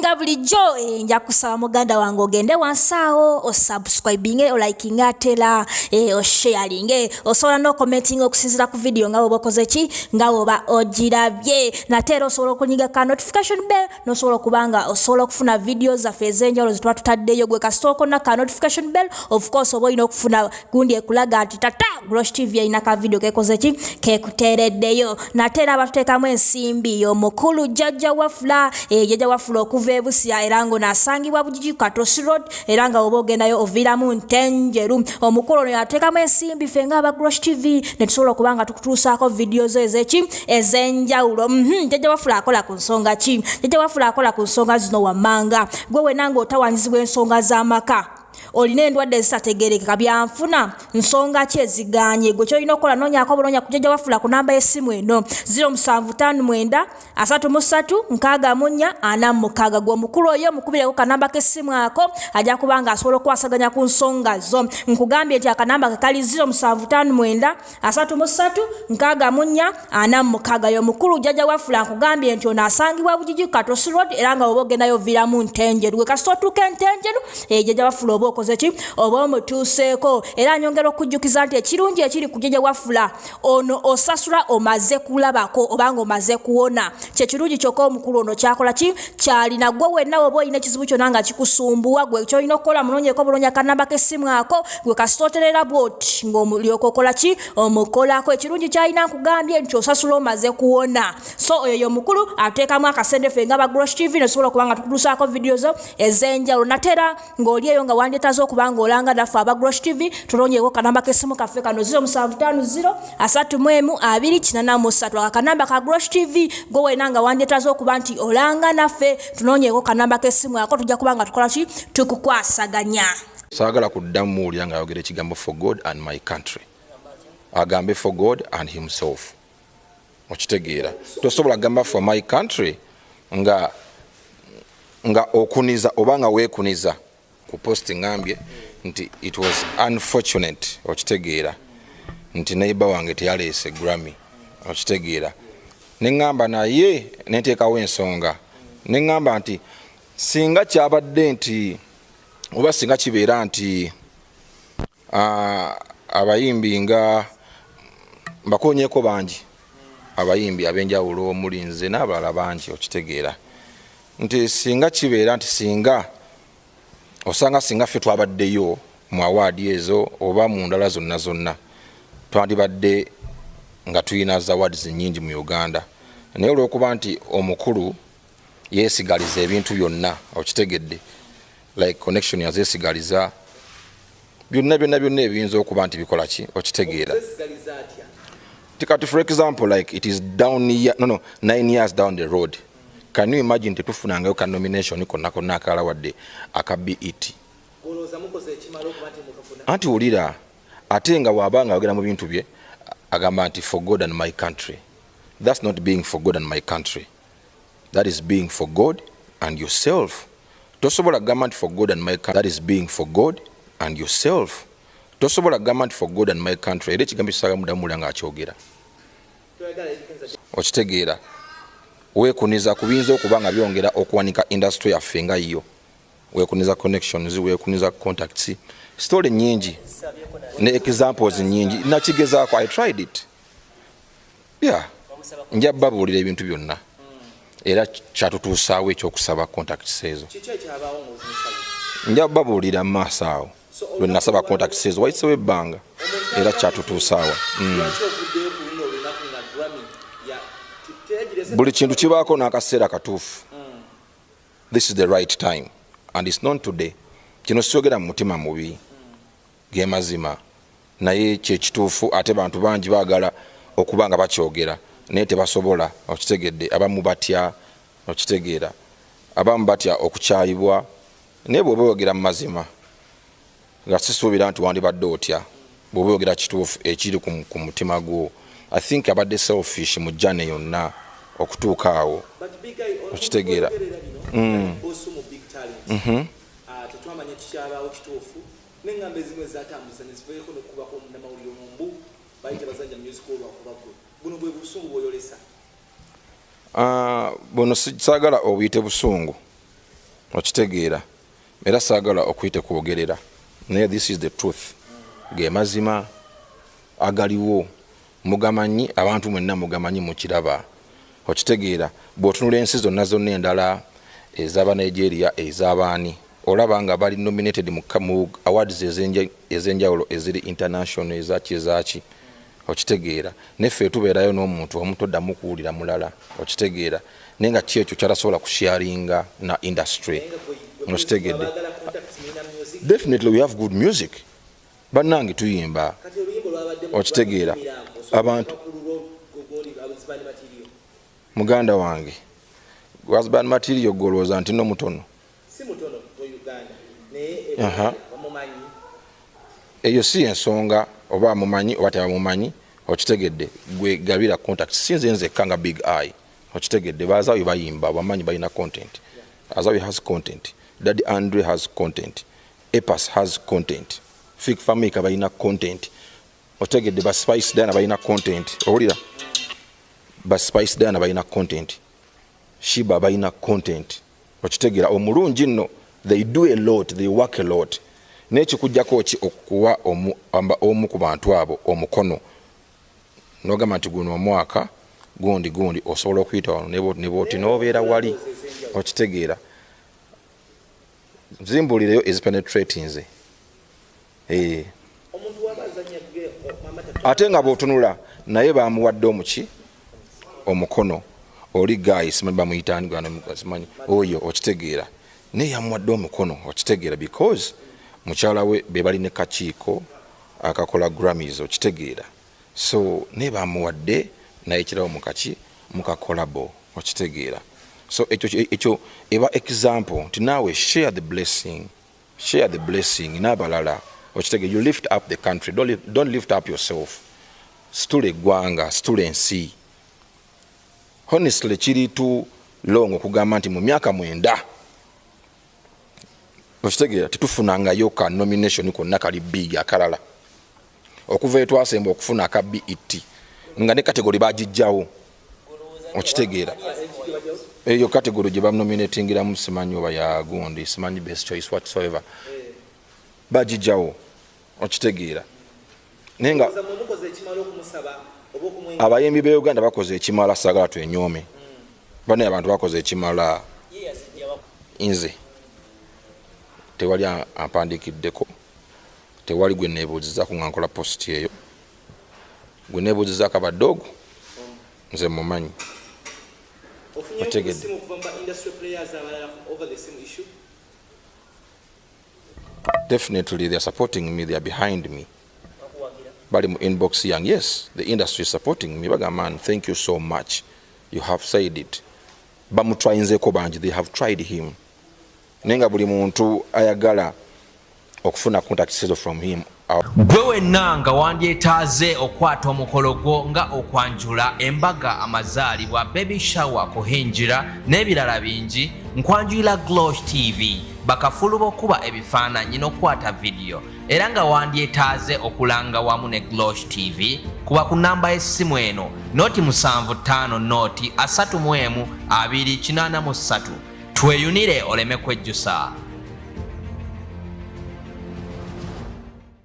Nga bulijjo, nja kusaba muganda wange ogende wansi awo osubscribinge, olikinge, atera osharinge. Osobola n'ocommentinga okusinziira ku video nga bwoba okoze ki, nga bwoba ogirabye. Nate era osobola okunyiga ka notification bell nosobola okuba nga osobola okufuna video zaffe ez'enjawulo zetuba tutaddeyo. Gwe kasita okonna ka notification bell, of course oba olina okufuna gundi ekulaga nti tata Grosh TV erina ka video kekoze ki, kekuteereddeyo. Nate era abatuteekamu ensimbi omukulu Jjajja Wafula, Jjajja Wafula okuva e Busia, era ng'ono asangibwa Bugigi Katosi Road, era nga oba ogendayo oviiramu Ntenjeru. Omukulu ono yateekamu ensimbi ffe nga aba Grosh TV ne tusobola okuba nga tukutuusaako vidiyo zo ez'eki, ez'enjawulo. Jjajja Wafula akola ku nsonga ki? Jjajja Wafula akola ku nsonga zino wammanga: gwe wena ng'otawanyizibwa ensonga z'amaka, olina endwadde ezitategerekeka, byanfuna, nsonga ki eziganye, gwe kyolina okukola noonyako buloonya ku Jjajja Wafula ku namba y'essimu eno 0759 33 64 46. Gwe omukulu oyo mukubireko kanamba k'essimu ako, ajja kuba nga asobola okukwasaganya ku nsonga zo. Nkugambye nti akanamba ke kali 0759 33 64 46. Yo mukulu Jjajja Wafula. Nkugambye nti ono asangibwa Bugigi Katosi Road, era nga oba ogendayo oviiramu Ntenjeru. Gwe kasita otuuka Entenjeru, Jjajja Wafula oba okoze ki, oba omutuuseeko. Era nyongera okujjukiza nti ekirungi ekiri ku Jjajja Wafula ono, osasula omaze kulabako obanga omaze kuwona. Kyekirungi kyokka omukulu ono kyakola ki, kyalina. Gwe wenna oba olina ekizibu kyonna nga kikusumbuwa, gwe kyolina okukola munoonyeko buloonya kanamba k'essimu ako. Gwe kasita oterera bwoti ng'olyoka okola ki, omukolako. Ekirungi kyalina, nkugambye nti osasula omaze kuwona. So oyo ye omukulu ateekamu akasente ffe nga ba Grosh TV nesobola okuba nga tukutuusaako vidiyo zo ez'enjawulo. Natera ng'oli eyo nga wandyetaze okuba nga olanga naffe aba Grosh TV, tunoonyeeko kanamba k'essimu kaffe kano 0750 31 283. Aka kanamba ka Grosh TV. Gwe wena nga wandyetaze okuba nti olanga naffe, tunoonyeeko kanamba k'essimu ako, tujja kuba nga tukola ki, tukukwasaganya. Saagala kuddamu muwulira ng'ayogera ekigambo "for God and my country". Agambe "for God and himself". Okitegeera? Tosobola kugamba "for my country" nga okuniza oba nga weekuniza. Ku post ngambye nti it was unfortunate, okitegeera, nti neighbor wange teyaleese Grammy. Okitegeera? Neŋŋamba naye nenteekawo ensonga, neŋŋamba nti singa kyabadde nti oba singa kibeera nti abayimbi nga mbakonyeko bangi, abayimbi ab'enjawulo omuli nze n'abalala bangi, okitegeera nti singa kibeera nti singa osanga singa ffe twabaddeyo mu award ezo oba mu ndala zonna zonna, twandibadde nga tulina za awards nyingi mu Uganda. Naye olwokuba nti omukulu yeesigaliza ebintu byonna, okitegedde, like connection yazeesigaliza byonna byonna byonna ebiyinza okuba nti bikola ki, okitegeera? Tikati for example, like it is down year, no, 9 years down the road, can you imagine tetufunangayo ka nomination konna konna akalala wadde aka BET? Anti wulira, ate nga waaba nga ayogera mu bintu bye agamba nti "for God and my country". That's not being for God and my country, that is being for God and yourself. Tosobola kugamba nti "for God and my country". That is being for God and yourself. Tosobola kugamba nti "for God and my country". Era ekigambo kisaga muddamu mulya ng'akyogera. Okitegeera? Weekuniza ku biyinza okuba nga byongera okuwanika industry yaffe nga yo. Weekuniza connections, weekuniza contacts, story nyingi ne examples nyingi. Nakigezaako, I tried it, yeah. Nja babuulira ebintu byonna era kyatutuusaawo ekyokusaba contacts ezo. Nja babuulira mu maaso awo lwe nasaba contacts ezo, wayisewo ebbanga era kyatutuusaawa. Buli kintu kibaako n'akaseera katuufu. This is the right time and it's not today. Kino siyogera mu mutima mubi, ge mazima, naye kyekituufu. Ate bantu bangi baagala okuba nga bakyogera naye tebasobola. Okitegedde? Abamu batya, okitegeera, abamu batya okukyayibwa. Naye bw'oba oyogera mu mazima, nga sisuubira nti wandibadde otya bw'oba oyogera kituufu ekiri ku mutima gwo. I think abadde selfish mu journey yonna okutuuka awo. Okitegeera? Tetwamanya kikyabaawo kituufu, neŋŋamba ezimu ezatambuza neziveeko nokubako omunamawulire omumbu bayita bazanja music olwakuba gwe. Buno bwe busungu bwoyolesa? Ah, buno saagala obuyite busungu. Okitegeera? Era saagala okuyite kwogerera, naye this is the truth, ge mazima agaliwo, mugamanyi abantu mwenna, mugamanyi, mukiraba. Okitegeera? Bw'otunula ensi zonna zonna endala, ez'aba Nigeria, ez'abaani, olaba nga bali nominated mu awards ez'enjawulo eziri international, ezaki ezaki. Okitegeera? Neffe tubeerayo n'omuntu omu, toddamu kuwulira mulala. Okitegeera? Naye nga ki ekyo kyatasobola kusharinga na industry? Okitegedde? Definitely we have good music, bannange, tuyimba. Okitegeera? Abantu, muganda wange, husband material, golowooza nti no mutono. Aha. Eyo si ensonga oba amumanyi oba tebamumanyi. Okitegedde? Gwe gabira contact, si nze nzekka nga Big Eye. Okitegedde? Bazawi bayimba, bamanyi balina content. Azawi has content, Daddy Andre has content, Epas has content, Fik Fameica balina content. Okitegedde? Ba Spice Diana balina content. Owulira? Ba Spice Diana balina content, Sheebah balina content. Okitegeera? Omulungi nno, they do a lot, they work a lot. Naye kikugjako ki okuwa omu ku bantu abo omukono nogamba nti guno omwaka gundi gundi osobola okuyita wano neboti nobeera wali? Okitegeera? Zimbulireyo ezipenetratinze. Eh. Ate nga bw'otunula naye bamuwadde omuki omukono oli guy, simanyi bamuyita ani, simanyi oyo. Okitegeera? Naye yamuwadde omukono. Okitegeera? Because mukyala we be bali ne kakiiko akakola Grammys. Okitegeera? So naye bamuwadde naye kirabo mukaki mukakolabo. Okitegeera? So ekyo eba example nti naawe share the blessing, share the blessing n'abalala. Okitegeera? You lift up the country, don't lift up yourself. Situla eggwanga, situla ensi. Honestly, kiri too long okugamba nti mu myaka 9, okitegeera, tetufunangayo ka nomination konna kali big akalala okuva etwasemba okufuna aka BET, nga ne category bagijjawo. Okitegeera? Eyo category gye banominatingiramu, simanyi oba ya gundi, simanyi best choice whatsoever, bagijjawo. Okitegeera? Naye nga abayimbi be Uganda bakoze ekimala, saagala twenyome banaye, abantu bakoze ekimala. Nze tewali ampandiikiddeko, tewali gwe neebuuzizaako nga nkola post eyo. Gwe neebuuzizaako abadde ogwo nze mumanyi. Otegedde? Industry players abalala over the same issue? Definitely they are supporting me, they are behind me, bali mu inbox yange. Yes, the industry is supporting me. Bagamba, "Man, thank you so much, you have said it." Bamutwayinzeeko bangi, they have tried him, naye nga buli muntu ayagala okufuna contact ezo from him. Gwe wenna nga wandyetaaze okwata omukolo gwo nga okwanjula, embaga, amazaalibwa, baby shower, kuhinjira n'ebirala bingi, nkwanjulira Glosh TV, bakafulu b'okuba ebifaananyi n'okukwata vidiyo. Era nga wandyetaaze okulanga wamu ne Glosh TV, kuba ku namba y'essimu eno 075 0 31 283. Tweyunire oleme kwejjusa.